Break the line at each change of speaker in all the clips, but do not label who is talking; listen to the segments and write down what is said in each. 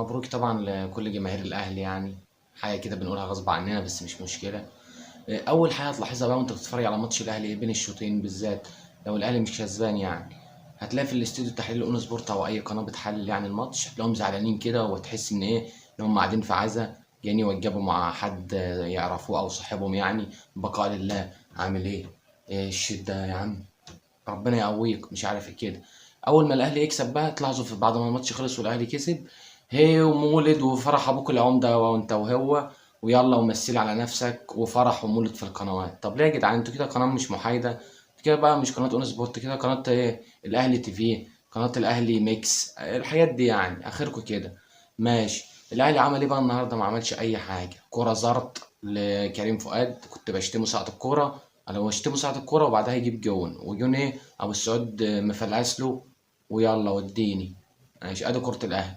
مبروك طبعا لكل جماهير الاهلي، يعني حاجة كده بنقولها غصب عننا بس مش مشكلة. اول حاجة هتلاحظها بقى وانت بتتفرج على ماتش الاهلي بين الشوطين بالذات لو الاهلي مش كسبان، يعني هتلاقي في الاستوديو التحليل اون سبورت او اي قناة بتحلل يعني الماتش، هتلاقيهم زعلانين كده وتحس ان ايه، ان هم قاعدين في عزا جايين يوجبوا مع حد يعرفوه او صاحبهم، يعني بقاء لله، عامل ايه، إيه الشدة يا عم، ربنا يقويك، مش عارف ايه كده. اول ما الاهلي يكسب بقى تلاحظوا في بعد ما الماتش خلص والاهلي كسب، هي ومولد وفرح ابوك العمدة وانت وهو، ويلا ومثل على نفسك وفرح ومولد في القنوات. طب ليه يا جدعان انتوا كده؟ قناة مش محايدة كده بقى، مش قناة اون سبورت كده، قناة ايه، الاهلي تي في، قناة الاهلي ميكس، الحاجات دي يعني اخركم كده. ماشي، الاهلي عمل ايه بقى النهارده؟ ما عملش اي حاجة. كورة زرط لكريم فؤاد، كنت بشتمه ساعة الكورة، انا بشتمه ساعة الكورة وبعدها يجيب جون، وجون ايه، ابو السعود مفلعس له ويلا وديني. ماشي، ادي كره الاهلي.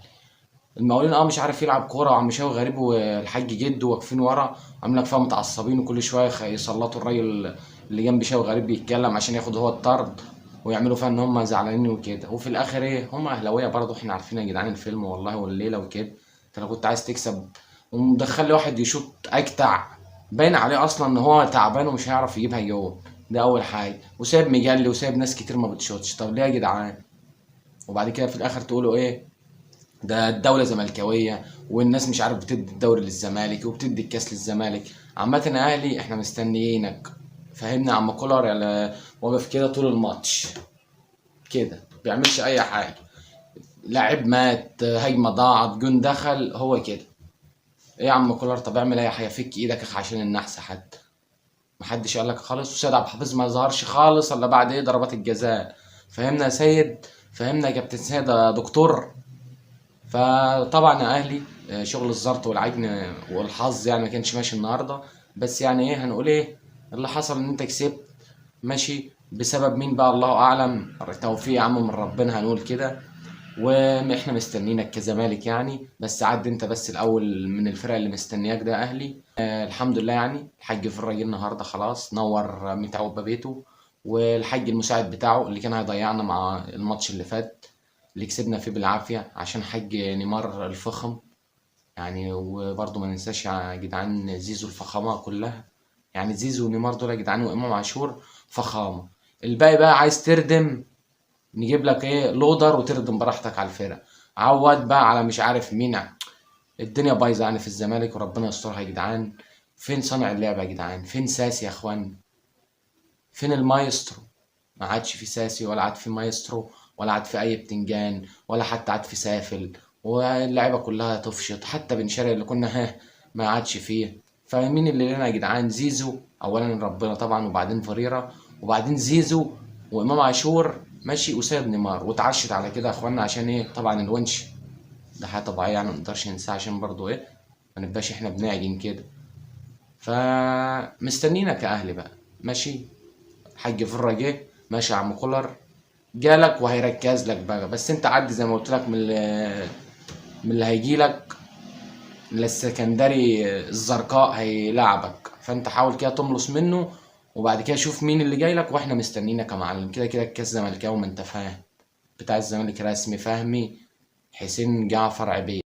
المقاولين مش عارف يلعب كورة، وعم شاوي غريب والحاج جد واقفين ورا، عاملين لك فيها متعصبين، وكل شوية يسلطوا الراجل اللي جنب شاوي غريب بيتكلم عشان ياخد هو الطرد، ويعملوا فيها ان هم زعلانين وكده، وفي الاخر ايه، هم اهلاويه برضه، احنا عارفين يا جدعان الفيلم والله والليلة وكده. انت لو كنت عايز تكسب ومدخل لي واحد يشوط اجتع، باين عليه اصلا ان هو تعبان ومش هيعرف يجيبها جوه، ده اول حاجة، وسايب مجلي وسايب ناس كتير ما بتشوطش. طب ليه يا جدعان؟ وبعد كده في الاخر تقولوا ايه، ده الدولة زملكاوية والناس مش عارف بتدي الدوري للزمالك وبتدي الكاس للزمالك. عامة يا اهلي احنا مستنيينك، فهمنا يا عم كولر، يعني واقف كده طول الماتش كده بيعملش اي حاجة، لاعب مات، هجمة ضاعت، جون دخل، هو كده. ايه يا عم كولر، طب اعمل اي حاجة، فك ايدك عشان النحس، حتى محدش قال لك خالص. وسيد عبد الحفيظ ما ظهرش خالص الا بعد ايه، ضربات الجزاء. فهمنا يا سيد، فهمنا يا كابتن سيد يا دكتور. فطبعا يا اهلي شغل الزرط والعجن والحظ يعني ما كانش ماشي النهارده، بس يعني ايه هنقول، ايه اللي حصل ان انت كسبت، ماشي بسبب مين بقى، الله اعلم، توفيق يا عم من ربنا هنقول كده، واحنا مستنينك كزمالك يعني، بس عد انت بس الاول من الفرق اللي مستنياك ده اهلي. الحمد لله يعني الحاج فرج النهارده خلاص نور ميت عقبه بيته، والحاج المساعد بتاعه اللي كان هيضيعنا مع الماتش اللي فات اللي كسبنا فيه بالعافية عشان حاج نيمار الفخم يعني. وبرضه ما ننساش يا جدعان زيزو الفخامة كلها، يعني زيزو ونيمار دول يا جدعان وامام عاشور فخامة. الباقي بقى عايز تردم نجيب لك ايه، لودر وتردم براحتك على الفرق، عوض بقى على مش عارف مين. الدنيا بايظة يعني في الزمالك وربنا يسترها يا جدعان. فين صانع اللعبة يا جدعان؟ فين ساسي يا اخوان؟ فين المايسترو؟ ما عادش في ساسي، ولا عاد في مايسترو، ولا عاد في اي بتنجان، ولا حتى عاد في سافل، واللعيبة كلها تفشط، حتى بن شرقي اللي كنا ها ما عادش فيه. فمين اللي لنا يا جدعان؟ زيزو اولا ربنا طبعا، وبعدين فريرة، وبعدين زيزو وامام عاشور ماشي، وسيد نيمار، واتعشت على كده يا اخوانا. عشان ايه؟ طبعا الونش ده حاجة طبيعية يعني، ما نقدرش ننساه، عشان برضو ايه، ما نبقاش احنا بنعجن كده. فمستنينك يا اهلي بقى، ماشي. حاج فره جه، ماشي يا عم كولر، جالك وهيركز لك بقى، بس انت عدي زي ما قلت لك من اللي هيجي لك للسكندري الزرقاء هيلعبك، فانت حاول كده تملص منه، وبعد كده شوف مين اللي جاي لك، واحنا مستنينك يا معلم. كده كده الكاس زملكاوي، ما انت فاهم، بتاع الزمالك رسمي فهمي حسين جعفر عبيد.